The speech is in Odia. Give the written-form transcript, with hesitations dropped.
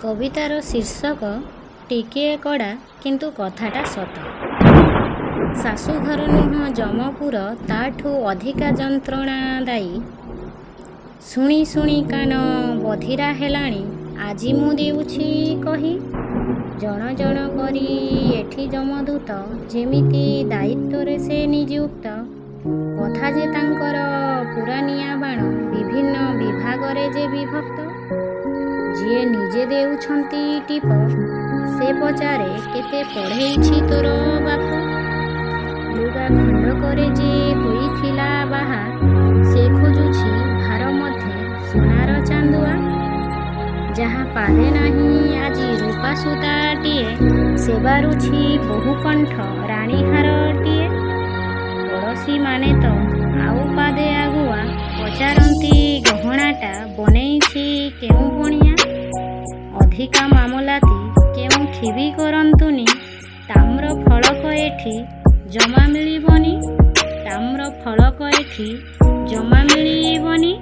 କବିତାର ଶୀର୍ଷକ ଟିକିଏ କଡ଼ା, କିନ୍ତୁ କଥାଟା ସତ। ଶାଶୁଘର ନୁହଁ ଯମପୁର, ତା'ଠୁ ଅଧିକା ଯନ୍ତ୍ରଣାଦାୟୀ। ଶୁଣି ଶୁଣି କାନ ବଧିରା ହେଲାଣି, ଆଜି ମୁଁ ଦେଉଛି କହି। ଜଣ ଜଣ କରି ଏଠି ଯମଦୂତ, ଯେମିତି ଦାୟିତ୍ୱରେ ସେ ନିଯୁକ୍ତ। କଥା ଯେ ତାଙ୍କର ପୂରା ନିଆଁବାଣ, ବିଭିନ୍ନ ବିଭାଗରେ ଯେ ବିଭକ୍ତ। ଯିଏ ନିଜେ ଦେଉଛନ୍ତି ଟିପ, ସେ ପଚାରେ କେତେ ପଢ଼େଇଛି ତୋର ବାପ? ଲୁଗା ଖଣ୍ଡକରେ ଯେ ହୋଇଥିଲା ବାହା, ସେ ଖୋଜୁଛି ଭାର ମଧ୍ୟେ ସୁନାର ଚାନ୍ଦୁଆ। ଯାହା ପାଦେ ନାହିଁ ଆଜି ରୂପା ସୂତାଟିଏ, ସେ ବାରୁଛି ବହୁକଣ୍ଠ ରାଣୀହାରଟିଏ। ପଡ଼ୋଶୀମାନେ ତ ଆଉ ପାଦେ ଆଗୁଆ, ପଚାରନ୍ତି ଗହଣାଟା ବନେଇଛି କେଉଁ ବଣିଆ? ଅଧିକା ମାମଲାତି କେଉଁଠି ବି କରନ୍ତୁନି, ତାମ୍ର ଫଳକ ଏଠି ଜମା ମିଳିବନି। ତାମ୍ର ଫଳକ ଏଠି ଜମା ମିଳିବନି।